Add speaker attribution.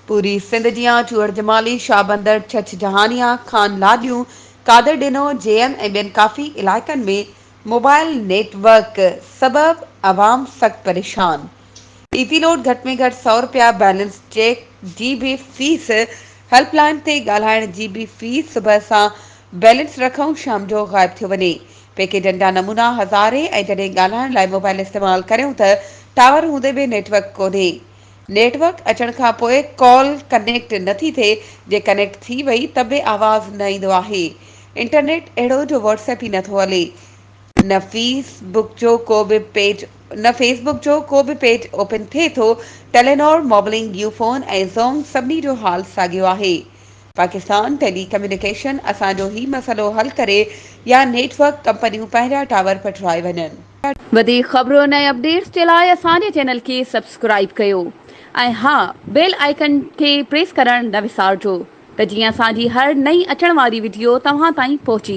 Speaker 1: پوري سنڌ جيان چوهڙ جمالي، شاهبندر، ڇڇ جهانيان، خان لاڏيون، قادر ڏنو، جي ايم ۽ ٻين ڪافي علائقن ۾ موبائل نيٽ ورڪ سبب عوام سخت پريشان. اي پي لوڊ گهٽ ۾ گهٽ سئو رپيا بيلنس چيڪ جي به فيس، هيلپ لائين تي ڳالهائڻ جي به فيس صبح سان بيلنس رکون شام جو غائب ٿيو وڃي. پيڪيجن جا نمونا هزارين ۽ جڏهن ڳالهائڻ لاء موبائل استعمال ڪريون ته ٽاور هوندي به نيٽ ورڪ ڪونهي. نيٽ ورڪ اچڻ کان پوء ڪال ڪنيڪٽ نه ٿي ٿئي، جي ڪنيڪٽ ٿي وئي ته به آواز نه ايندو آهي. انٽرنيٽ اهڙو جو واٽس ايپ ئي نه ٿو هلي. نه فيس بڪ جو ڪو به پيج نه فيس بڪ جو ڪو به پيج اوپن ٿئي ٿو. ٽيلينور، موبلنگ، يوفون ۽ زونگ سڀني جو حال ساڳيو آهي. پاڪستان ٽيلي ڪميونيڪيشن اسان جو هي مسئلو حل ڪري يا نيٽ ورڪ ڪمپنيون پنهنجا ٽاور پٽرائي وڃن. وڌيڪ خبرن ۽ اپڊيٽس جي لاء اسان جي چينل کي سبسڪرائيب ڪيو ۽ ها بيل آئيڪن کي پريس ڪرڻ نه وسارجو ته جيئن اسان جي هر نئين اچڻ واري وڊيو توهان تائين پهچي.